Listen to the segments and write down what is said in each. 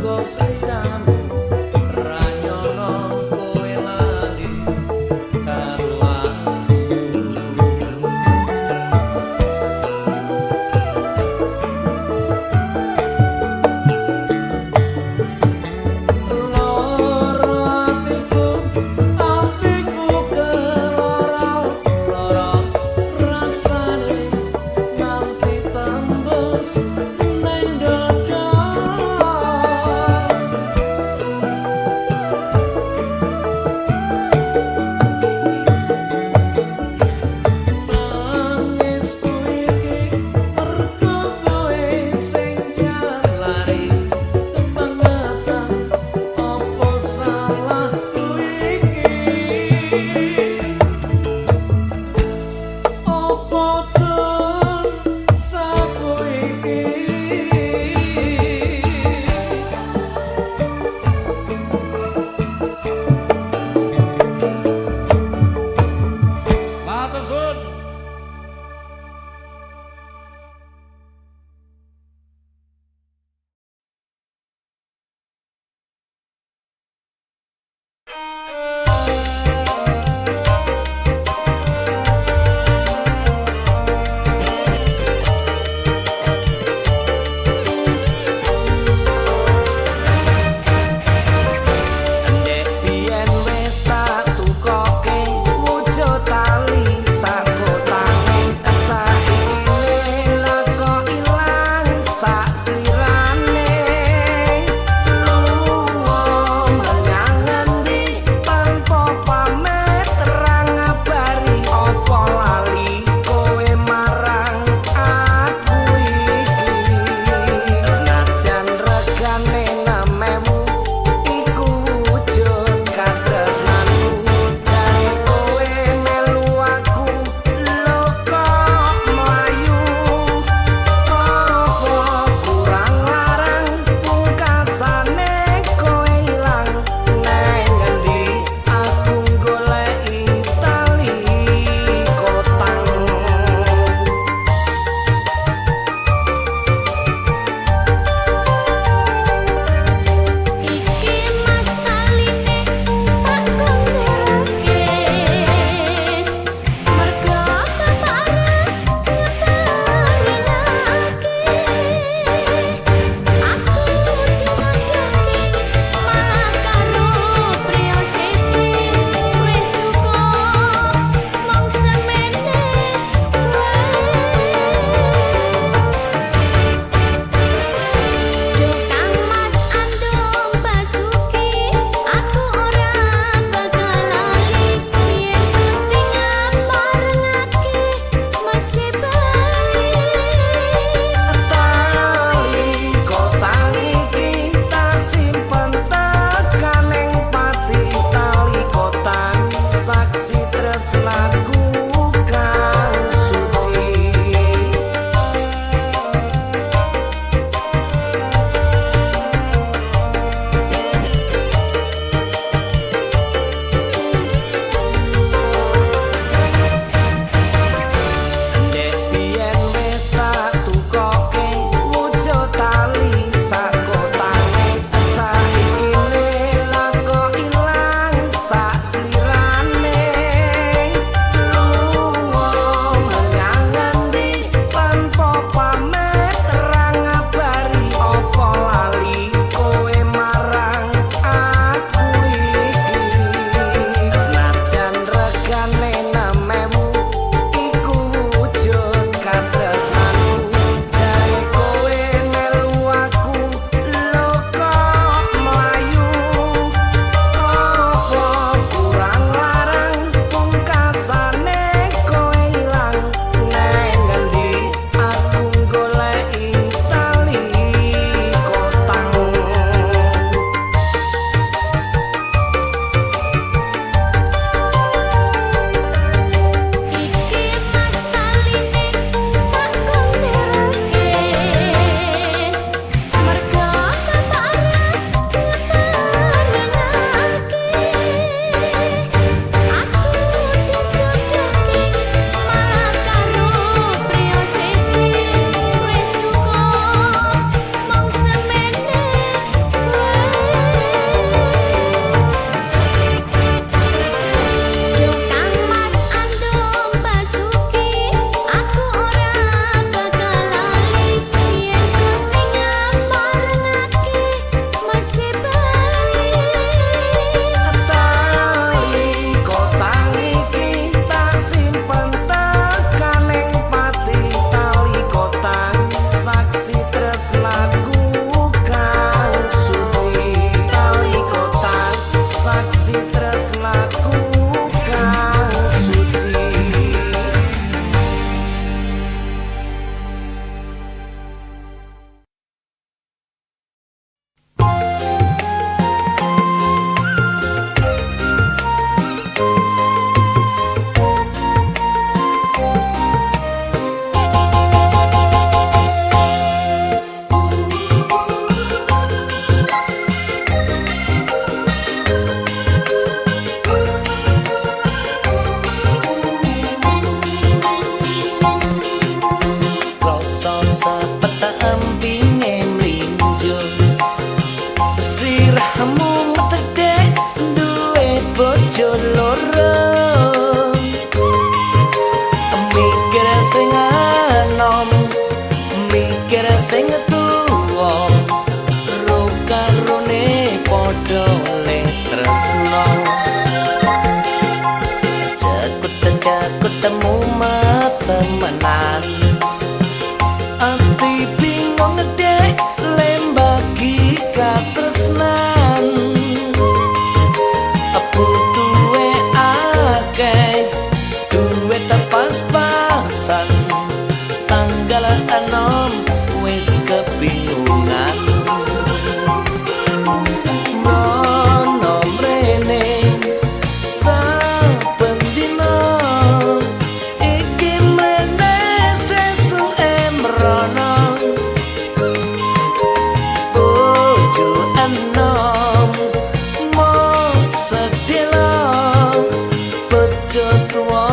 Mergo sliramu ra nyono kowe lali karo aku. Loro atiku, atiku keloro, loro rasane nganti tembus neng dada. enom mung sedelo bojo tuwa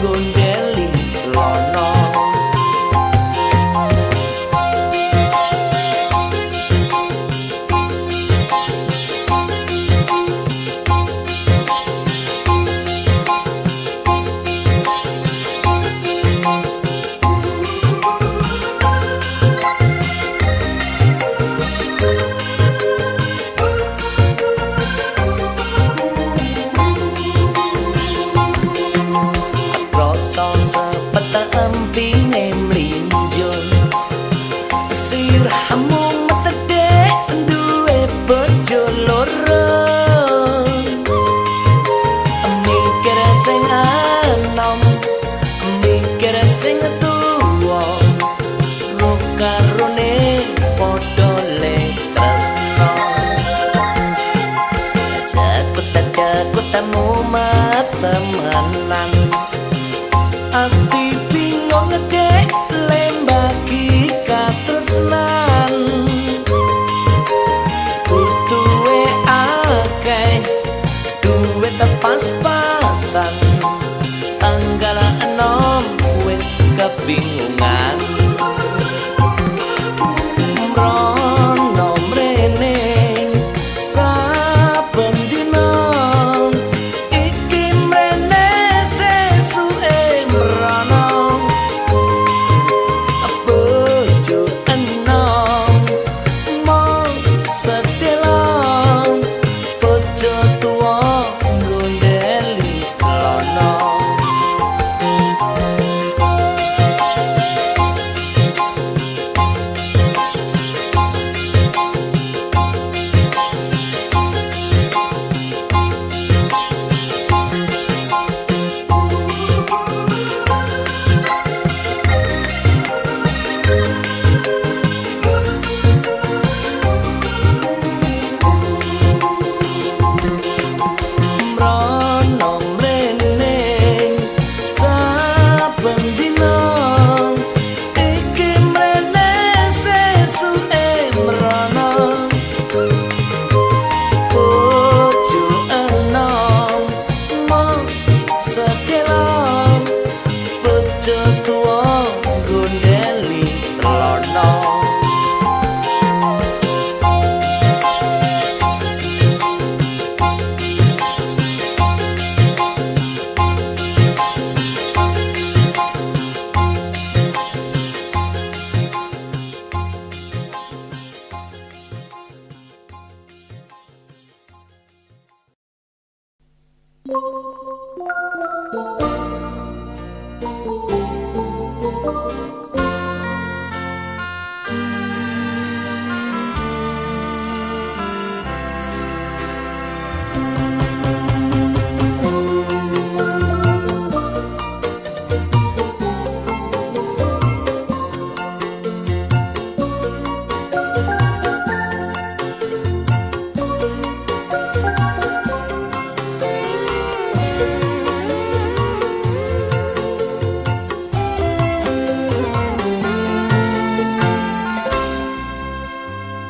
gondeli celana. Rasa sepetempine mlinjo sirahmu metedhek duwe bojo loro, mikir sing enom mikir sing tuwa ro karone padha le tresno. Cekut-cekutmu matemenan ati bingung ngedek lembagi katresnan, butuhe akeh duit pas-pasan, tanggal enom wis kebingungan. Mrono mrene saben dina iki mrene sesuke mrono, bojo enom mung sedelo bojo tuwa gondeli celana. Mrono mrene saben dina iki mrene sesuke mrono, bojo enom mung sedelo bojo tuwa gondeli celana.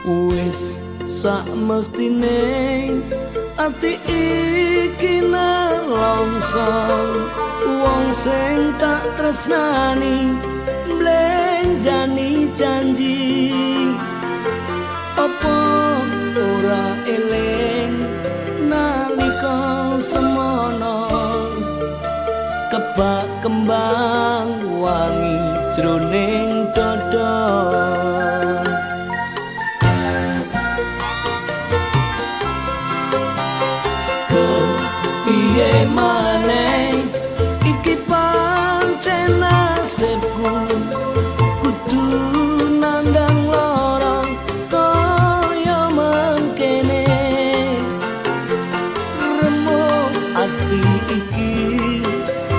Wis sak mestine ati iki nelongso, wong sing tak tresnani mblenjani janji, apa ora eling nalika semono kebak kembang wangi jroning dada. Piye maneh iki pancen nasibku kudu nandang lara kaya mengkene, remuk ati iki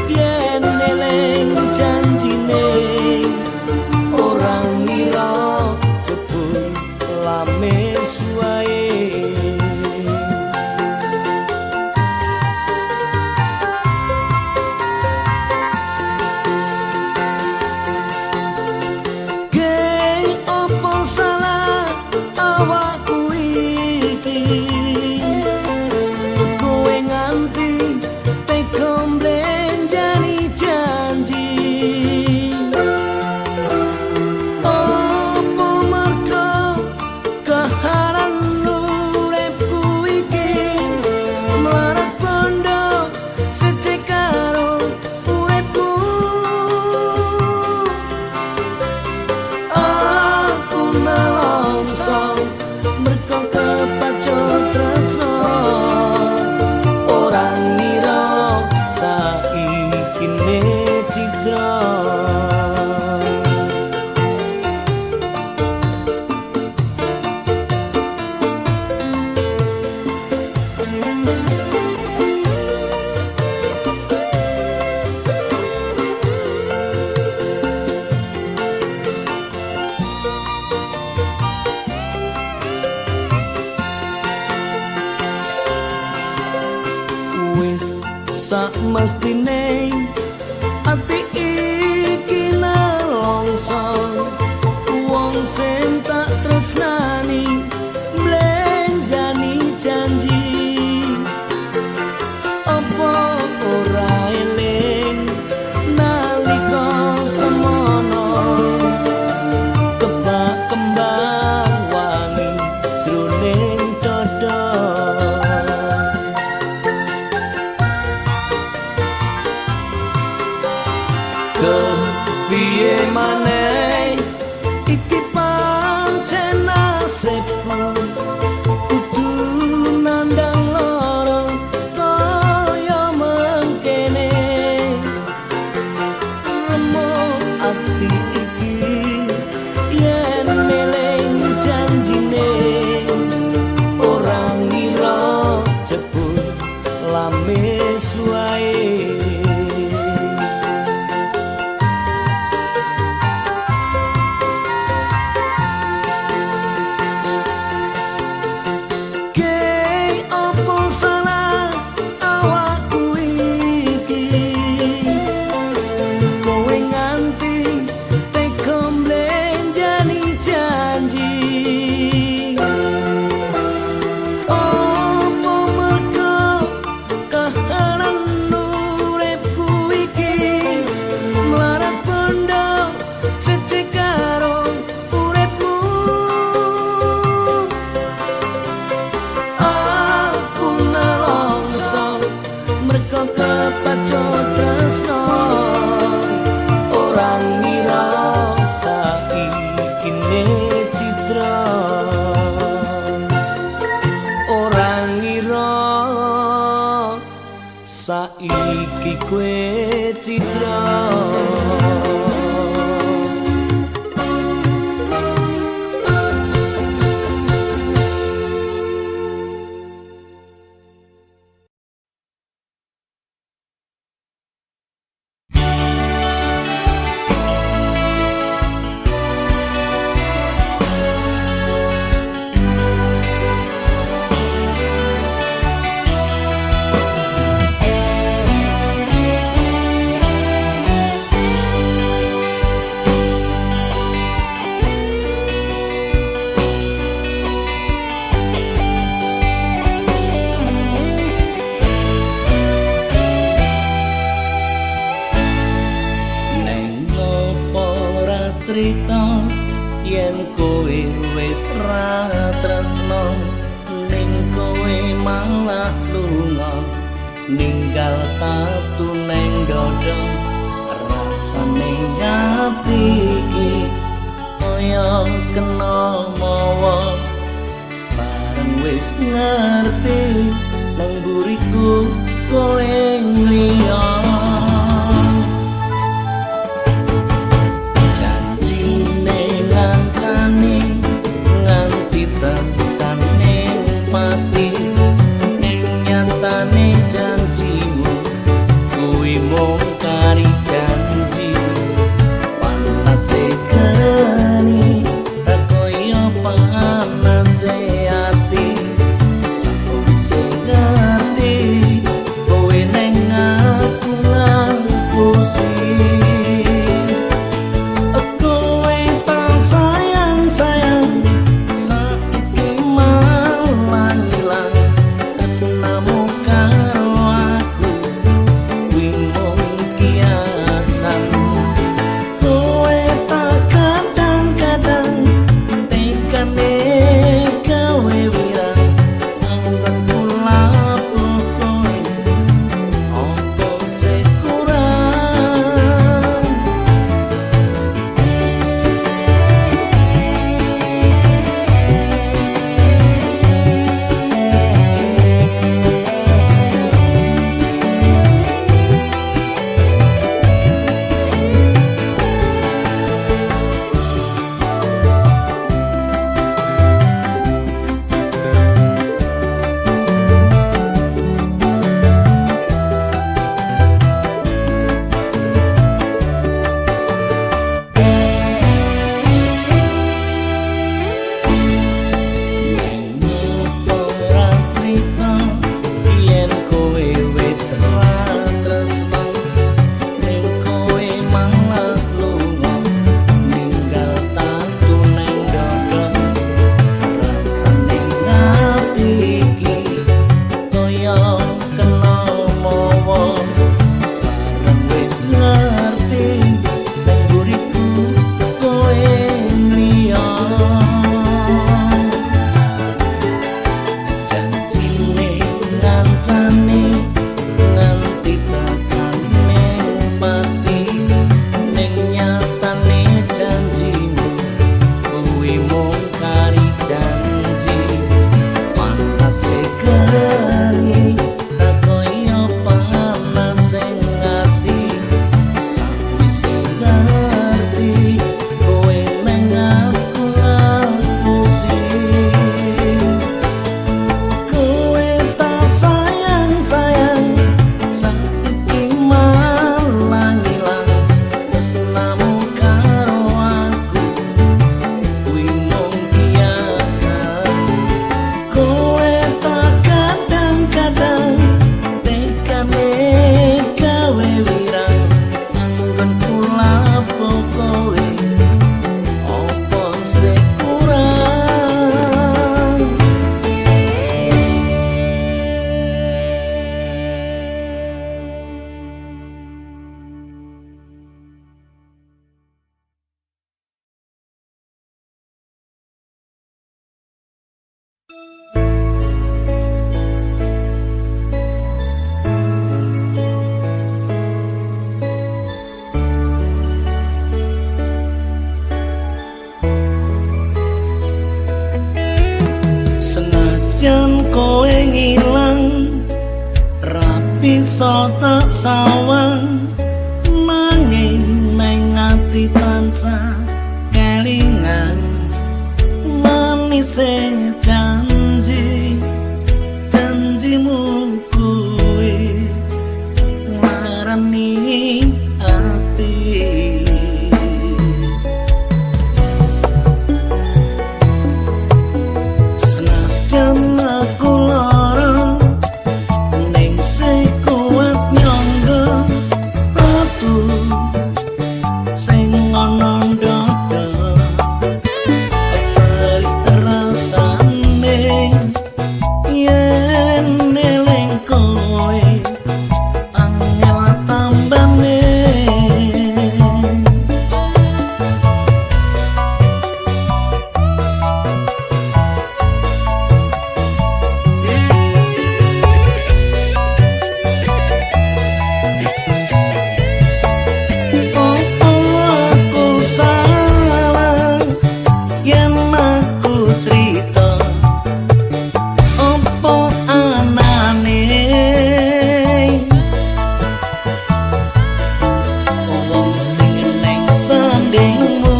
yen eling janjine ora ngira jebul lamis wae. Sak mestine ati iki nelongso, wong sing tak tresnani mblenjani janji. Apa ora eling nalika semono, kebak kembang wangi jroning dada. Kepiye maneh iki pancen nasibku, kudu nandang lara kaya mengkene. Remuk ati iki yen eling janjine, ora ngira jebul lamis wae. Ke apa salah awakku iki, kowe nganti tega mblenjani janji. Apa mergo kahanan uripku iki mlarat bondo siji karo uripmu. Aku nelongso mergo kepacut tresno, ora ngira saikine cidra, ora ngira saiki kowe cidra. Neng opo ora trita yen kowe wis ra tresno, ning kowe malah lunga ninggal tatu neng dada. Rasane ati iki kaya kena mawa, bareng wis ngerti nang mburiku kowe ngliya. Janjine ngancani nganti tekane pati, ning nyatane janjimu kuwi mung kari janji. Panase geni tak kaya panase ati, sakwise ngerti kowe neng aku. iso tak sawang, nanging neng ati tansah kelingan manise janji janjimu kuwi nglarani ati. Senajan aku lara ning sing kuat nyangga ratu sing ana ndada perih rasane yen eling kowe angel tambane. Opo aku salah yen aku crita, opo anane wong sing neng sandingmu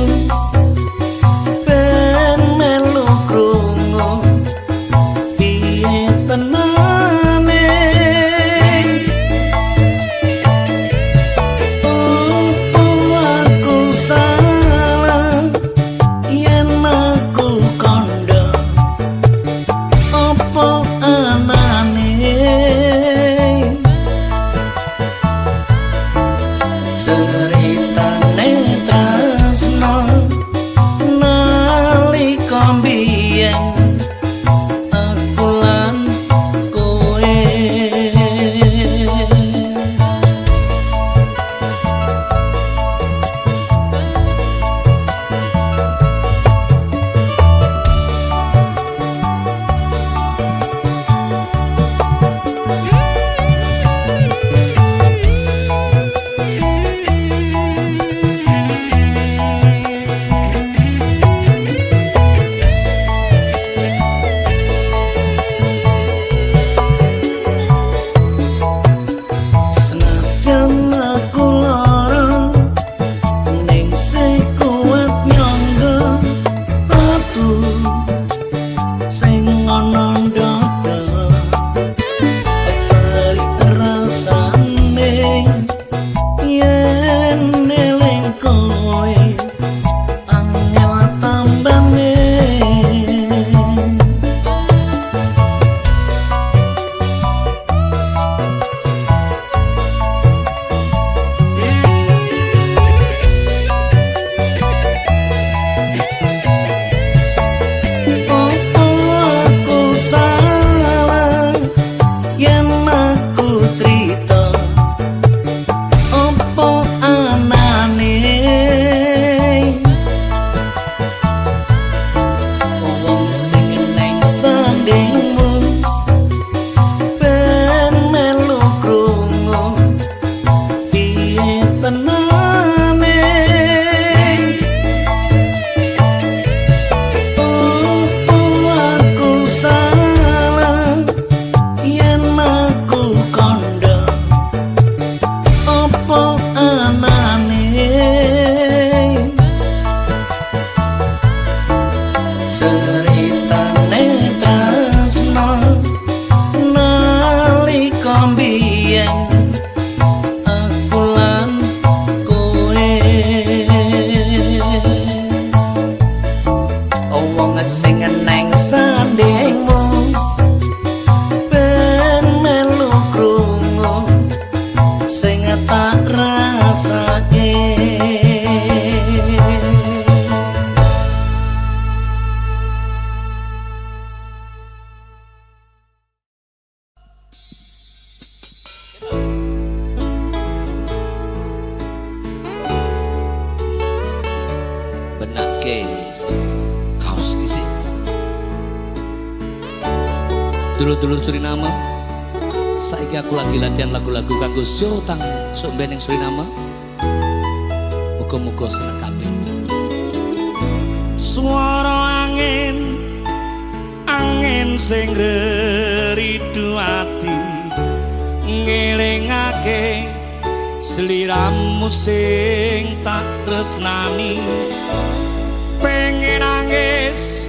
ben melu krungu piye tenane. Opo aku salah yen aku kandha, opo anane ceritane tresno nalika mbiyen aku lan kowe. Senajan aku lara ning sing kuat nyangga ratu sing ana ndada perih rasane yen eling kowe angel tambane. Opo aku salah yen aku crita, opo anane wong sing neng sandingmu ben melu krungu piye tenane. Opo aku salah yen aku kandha, opo anane ceritane tresno nalika mbiyen aku lan kowe. Wong sing neng sandingmu ben melu krungu sing tak rasake. Benake kaos dhisik. Dulur-dulur Suriname, saiki aku lagi latihan lagu-lagu kanggo show tang sok ben ning Suriname. Muga-muga seneng kabeh. Suara angin, angin sing ngridu ati ngelingake ngelingake sliramu sing tak tresnani. Pengen nangis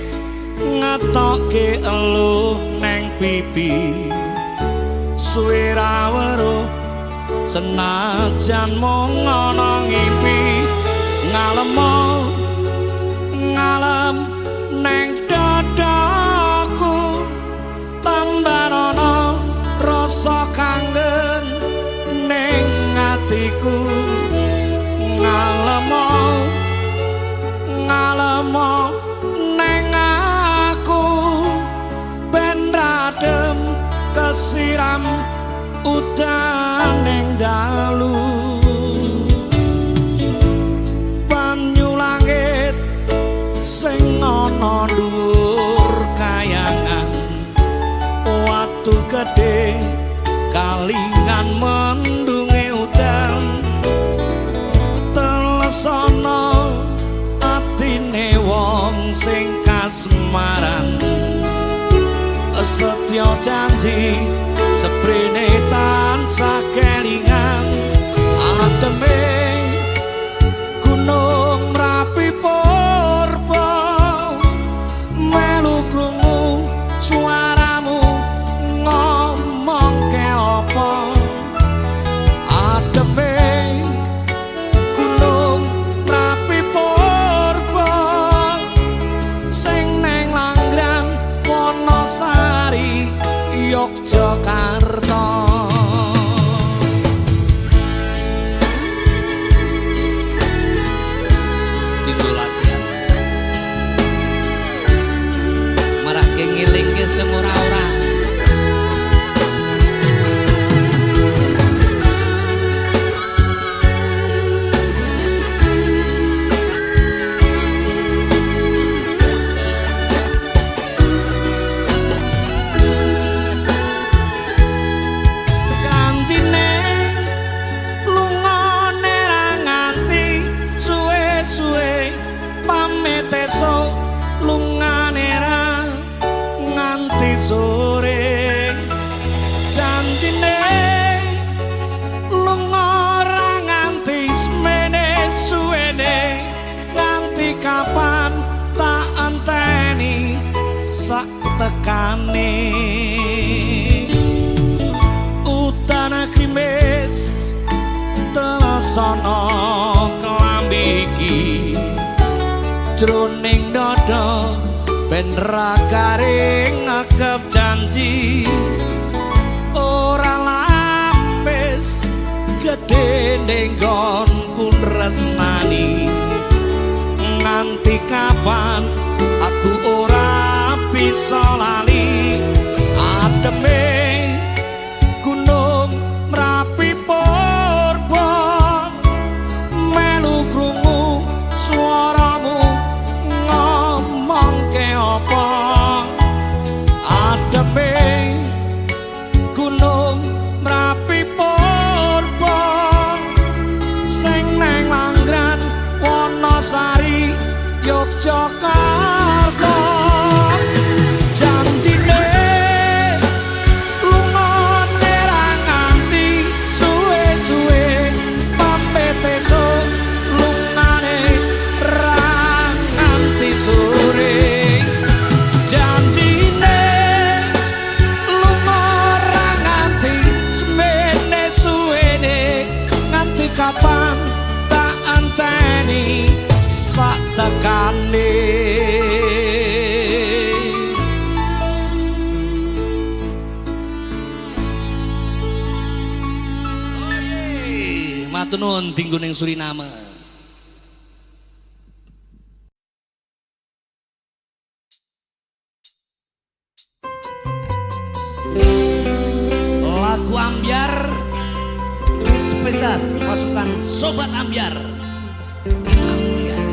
ngetokke eluh neng pipi, suwe ra weruh senajan mung ana ngimpi. Ngalemo ngalem neng dadaku, tambah ana rasa kangen ning atiku. Ngalemo ngalemo neng aku, ben radem kesiram udan ning dalu. Banyu langit sing ana dhuwur kayangan, watu gedhe kalingan mendunge udan. Telesana atine wong sing kasmaran, setya janji seprene tansah kelingan. Ademe gunung Merapi purba, melu krungu suaramu ngomongke apa. Ademe gunung Merapi purba, sing neng Langgram Wonosari Yogyakarta. Tinggo latihan marake ngelingke sing ora-ora. Janjine lungane ra nganti suwe-suwe, pamit esuk lungane ra nganti sore. Janjine lunga ra nganti semene suwene, nganti kapan tak enteni sak tekane. Udan grimis telesana klambi iki, jroning dada ben ra garing ngekep janji. Ora lampis gedhe ning nggonku tresnani, nganti kapan aku ora bisa lali. Ademe gunung Merapi purba, melu krungu suaramu ngomongke apa. Ademe gunung Merapi purba, sing neng Langgram Wonosari Yogyakarta. Janjine lungane ra nganti suwe-suwe, pamit esuk lungane ra nganti sore. Janjine lunga ra nganti semene suwene, nganti kapan tak anteni sak tekane. Matur nuwun dinggo ning Suriname. Lagu Ambyar spesial pasukan Sobat Ambyar. Ambyar.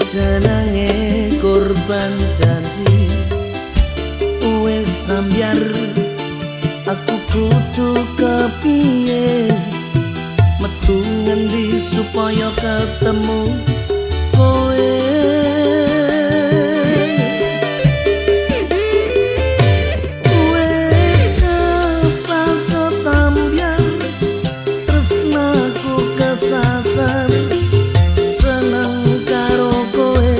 Jenenge korban janji. Wes sambyar aku kudu kepiye, metu ngendi supaya ketemu kowe. Wes kepacut ambyar tresnaku kesasar, seneng karo kowe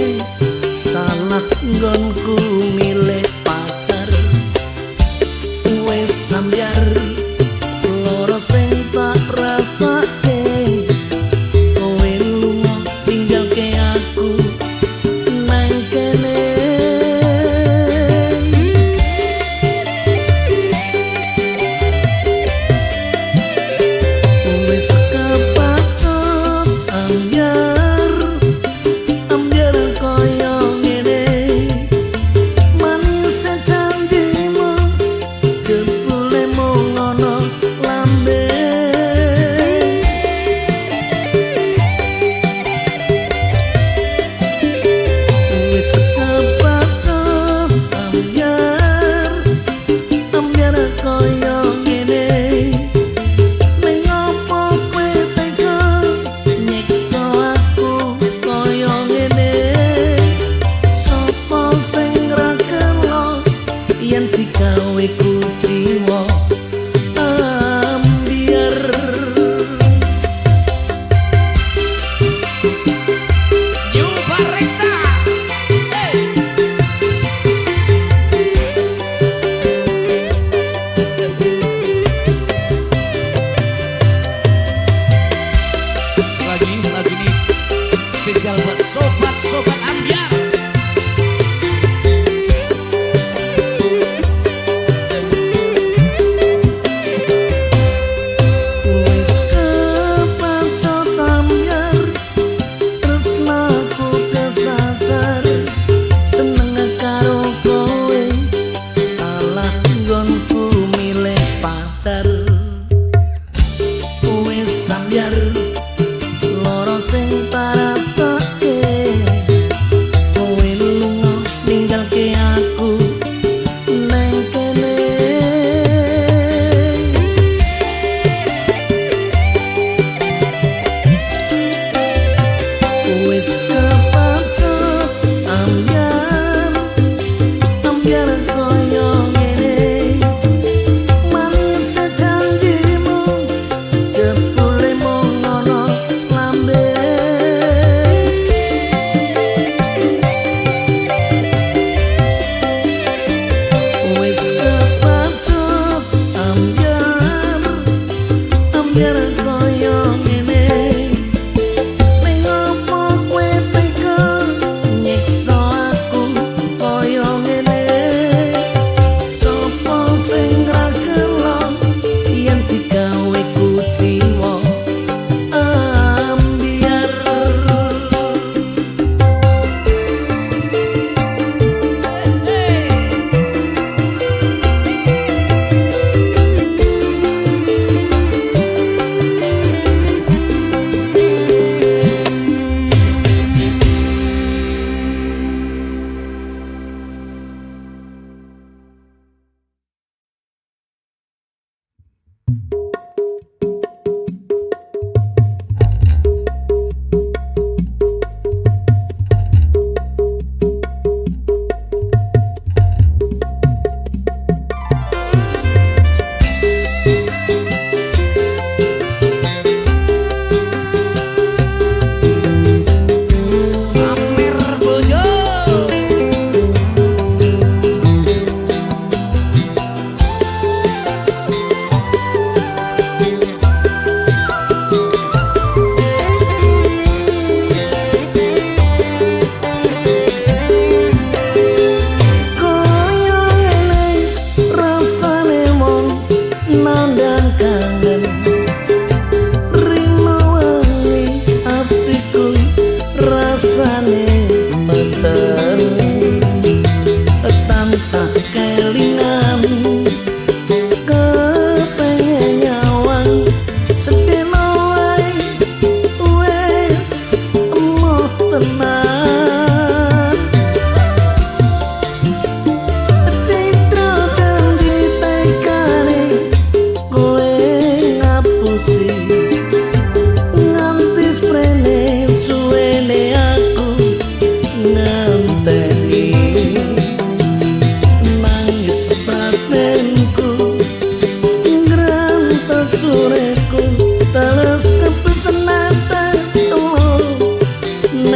salah nggonku milih pacar. Wes sambyar loro sing tak rasake, kowe lunga ninggalke aku nang kene. Wes kepacut ambyar, ambyar koyo ngene, manis janjimu jebule mung ana lambe. Wes kepacut ambyar, ambyar koyo ngene, ning opo kowe tega nyiksa aku koyo ngene. Sopo sing ra kena yen digawe kuciwa ambyar. New Bareksa. Hey. Lagi lagu ini spesial buat sobat-sobat ambyar. Wes kepacut ambyar tresnaku kesasar, seneng karo kowe salah nggonku milih pacar. Wes sambyar loro sing tak rasake,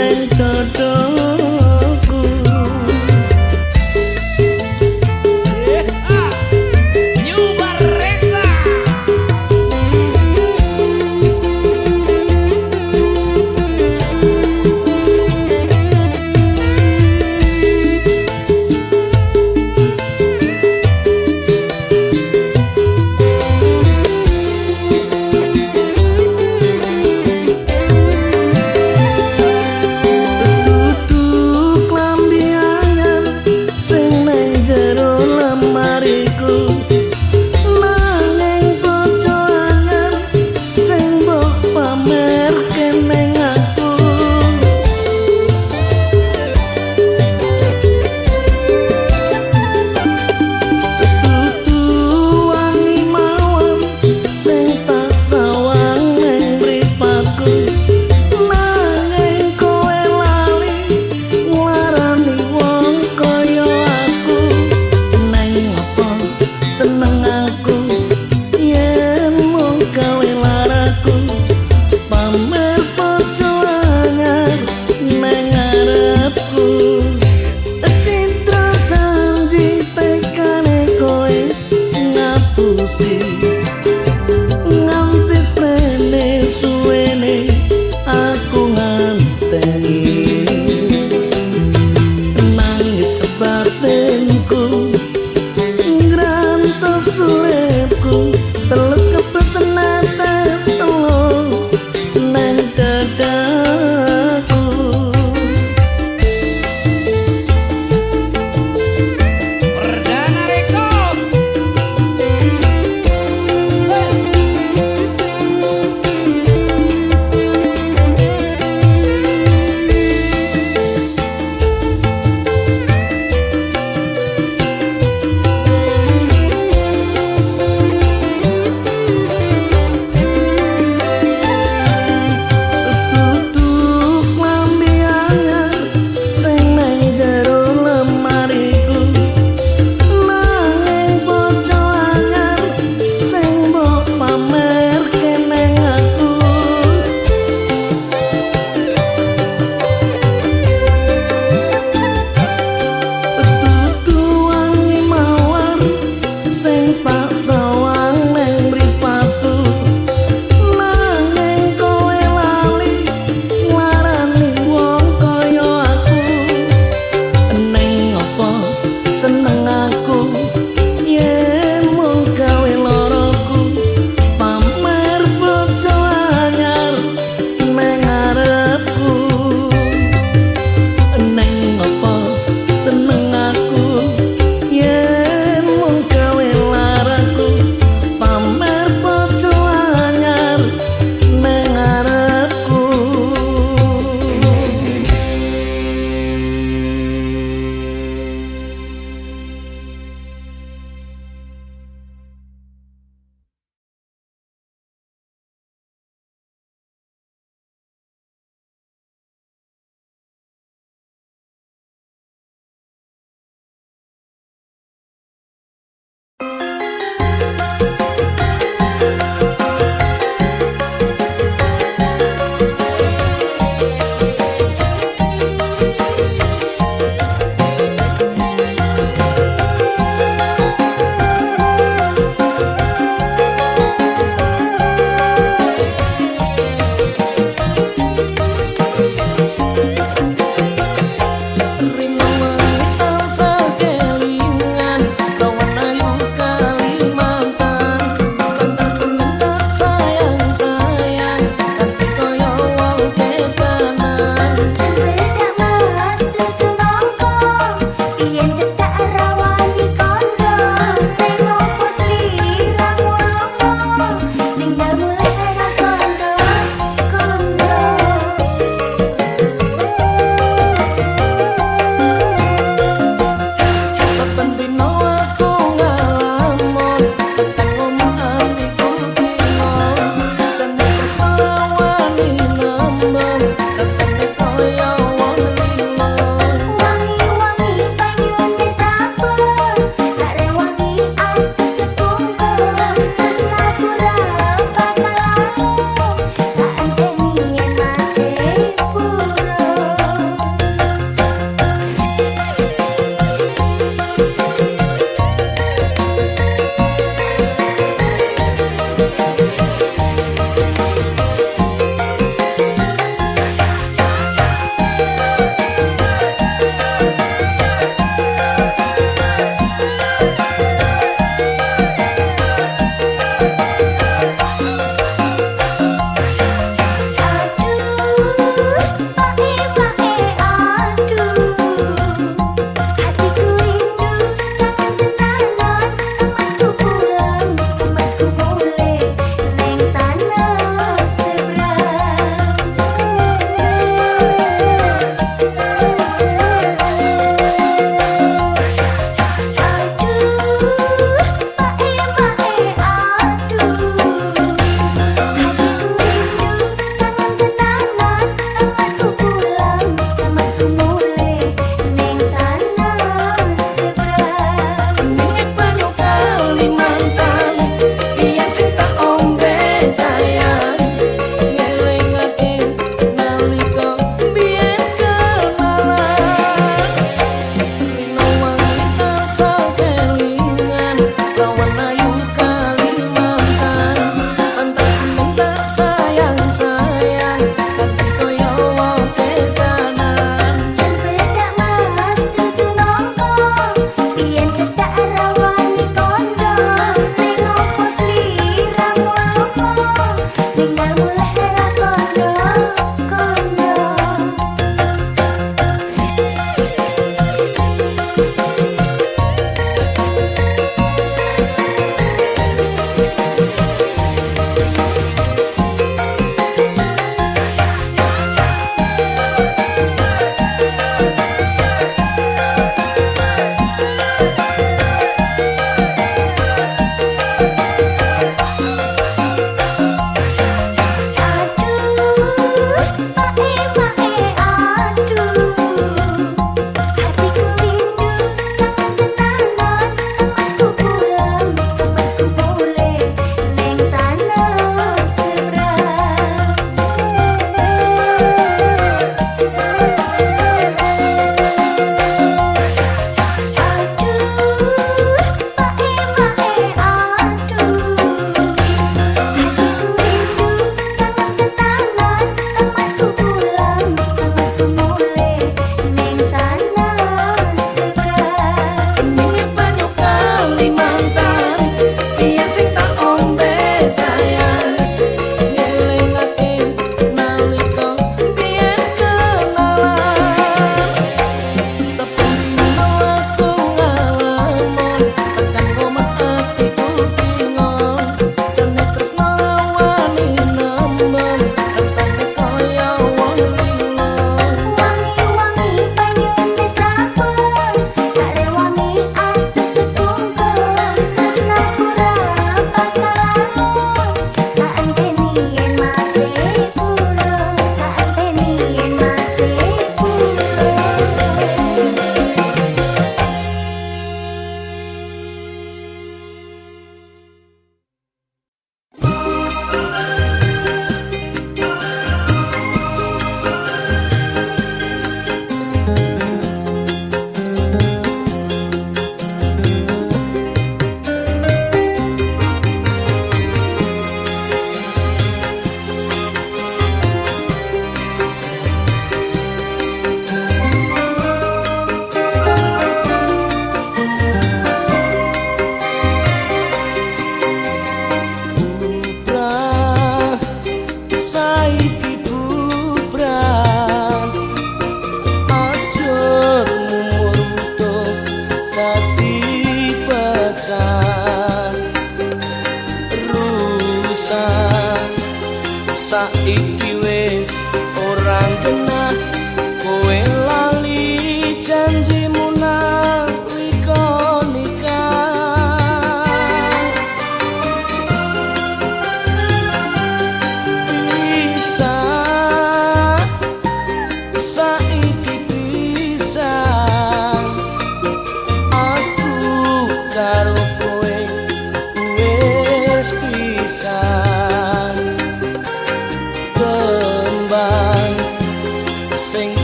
neng dodoku. New Baresa.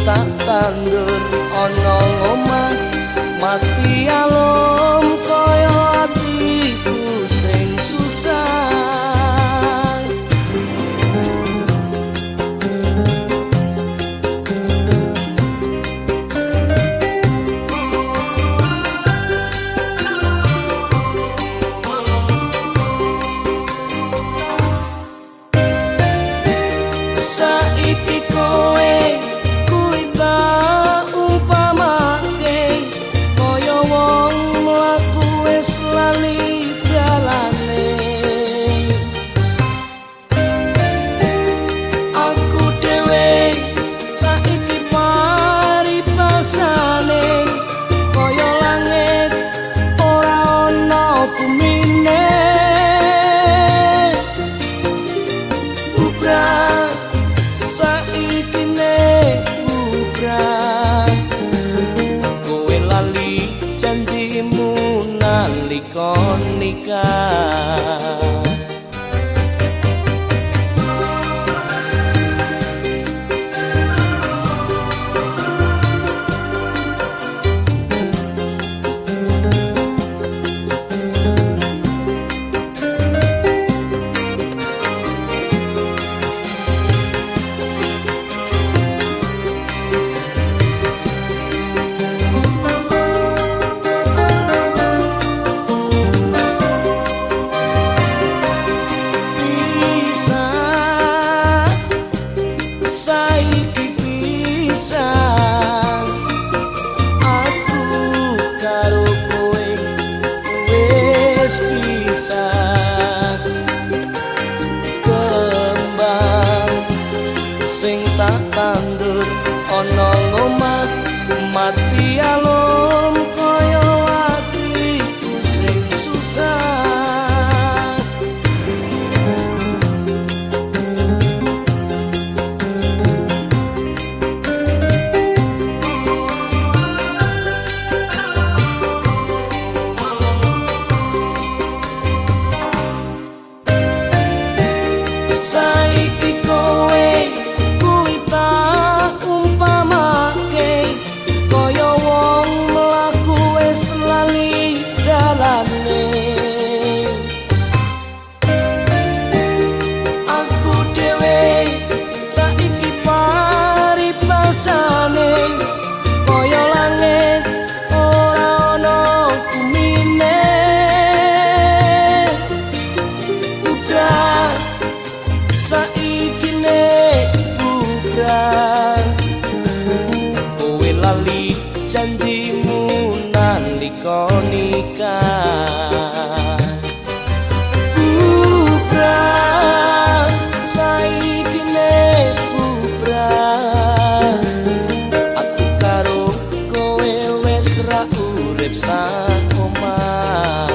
tak tandur ana omah mati alom kaya atiku sing susah. Saiki kowe kuwi tak umpamake kaya wong mlaku wis lali dalane. Aku dhewe saiki paribasane kaya langit ora ana bumine. Bubrah saiki ne bubrah, kowe lali janjimu nalika nikah. Saiki bisa aku karo kowe wis bisa. Kembang sing tak tandur ana omah mati alom kaya atiku sing susah. Saiki kowe kuwi tak umpamake kaya wong mlaku wis lali dalane. Aku dhewe saiki paribasane kaya langit ora ana bumine. Bubrah saiki ne bubrah, kowe lali janjimu nalika nikah. Bubrah saiki ne bubrah, aku karo kowe wis ra urip sak omah.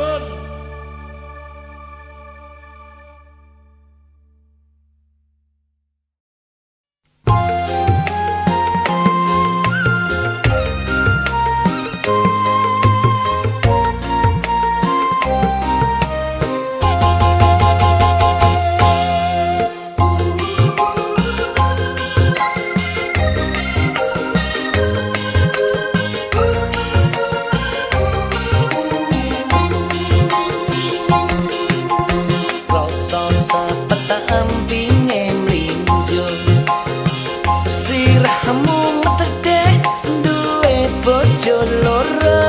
Nuwun. Rasa sepetempinge mlinjo, sirahmu metedhek duwe bojo loro.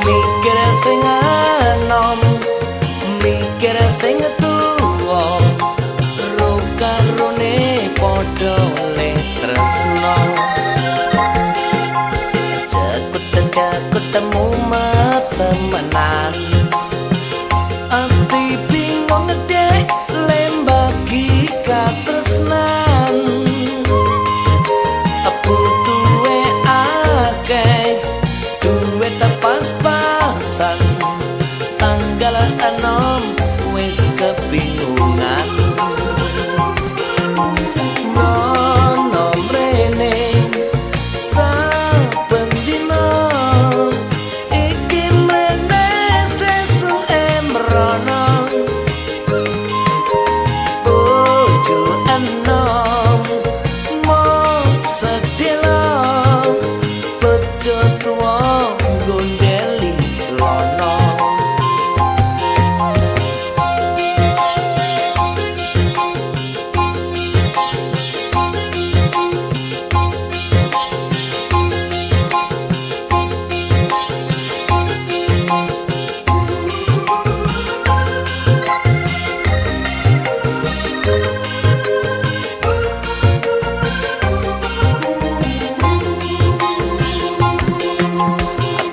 Mikir sing enom, mikir sing tuwa, ro karone padha le tresno. Cekut-cekut mumet temenan, ati bingung dek lembagi katresnan. Butuhe akeh duwe pas-pasan, tanggal enom wis kebingungan. Rono mrene saben dina, iki mrene sesuke mrono. Bojo enom mung sedhela, bojo tuwa gondeli celana.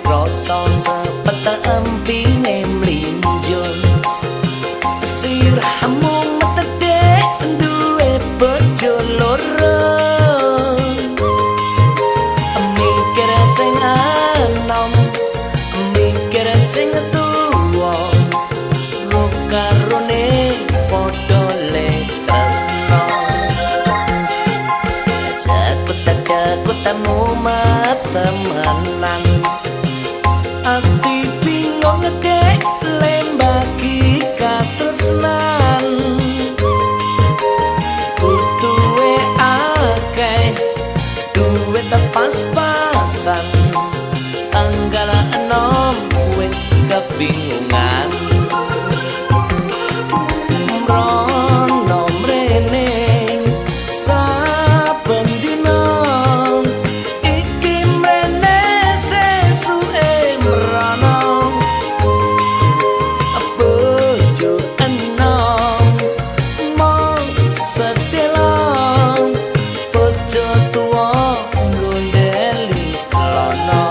Rasa sepetempinge mlinjo, sirahmu metedhek duwe bojo loro. Mikir sing enom, mikir sing tuwa, ro karone padha le tresno. Cekut-cekut mumet temenan, ati bingung dek lembagi katresnan. Butuhe akeh duwe pas-pasan, tanggal enom wis kebingungan. Mrono mrene saben dina, iki mrene sesuke mrono. Bojo enom mung sedhela, bojo tuwa gondeli celana.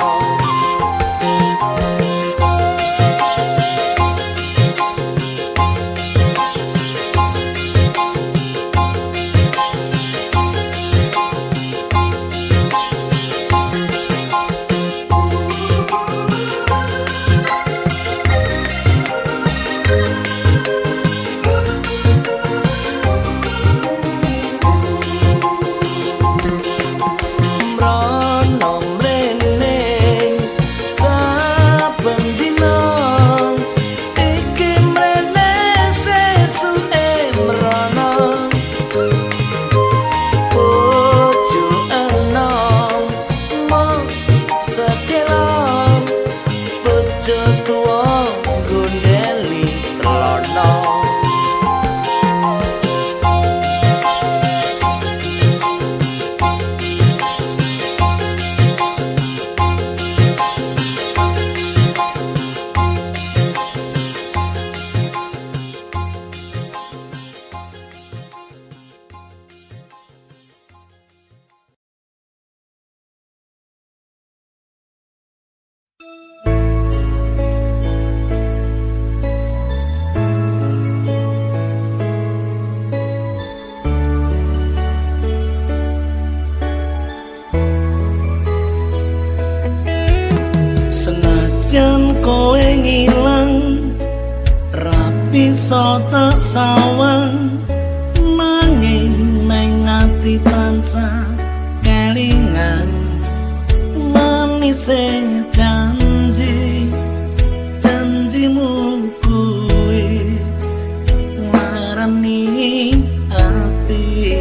Senajan kowe ngilang, ra bisa tak sawang, nanging meng ati tansah kelingan manise janji janjimu kuwi larani ati.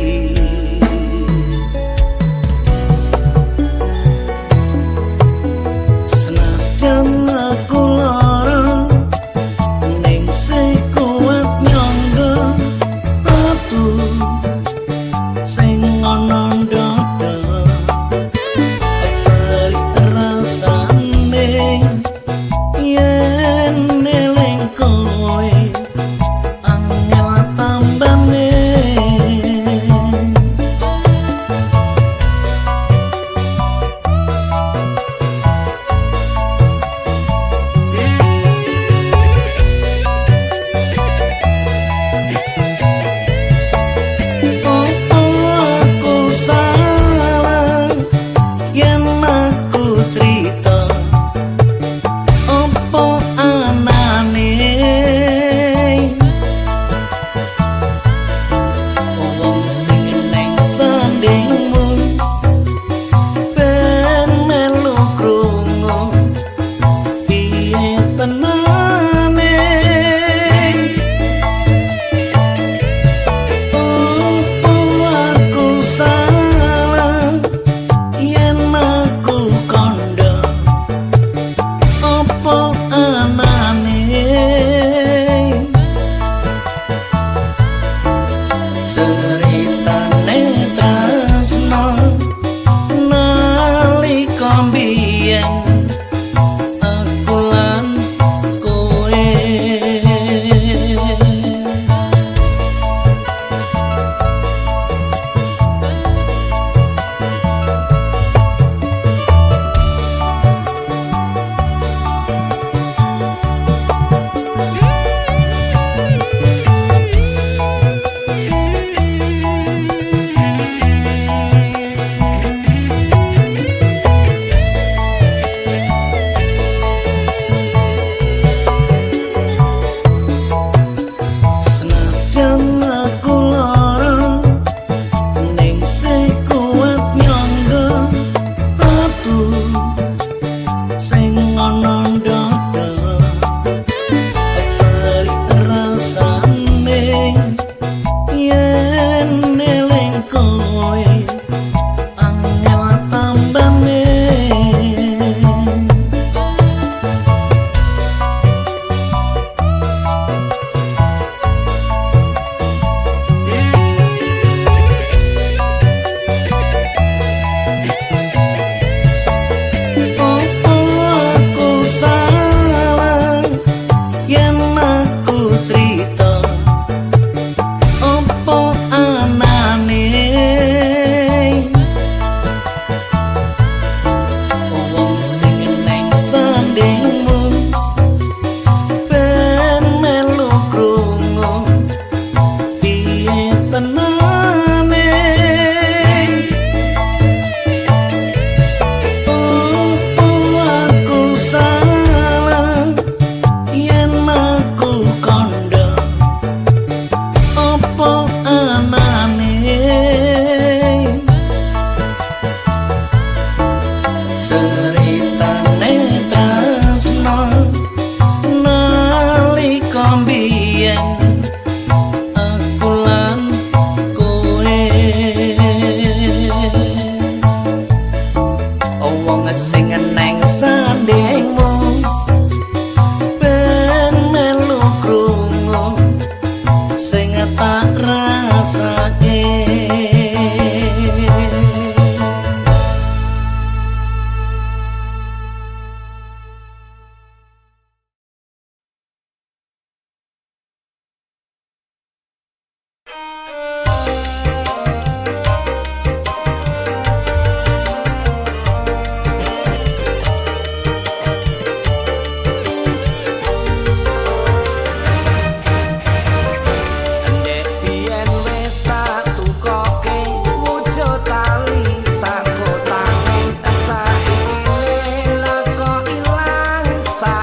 Senajan aku lara, ning sing kuat nyangga tatu sing ana ndada perih rasane.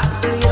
Tak selingkuh.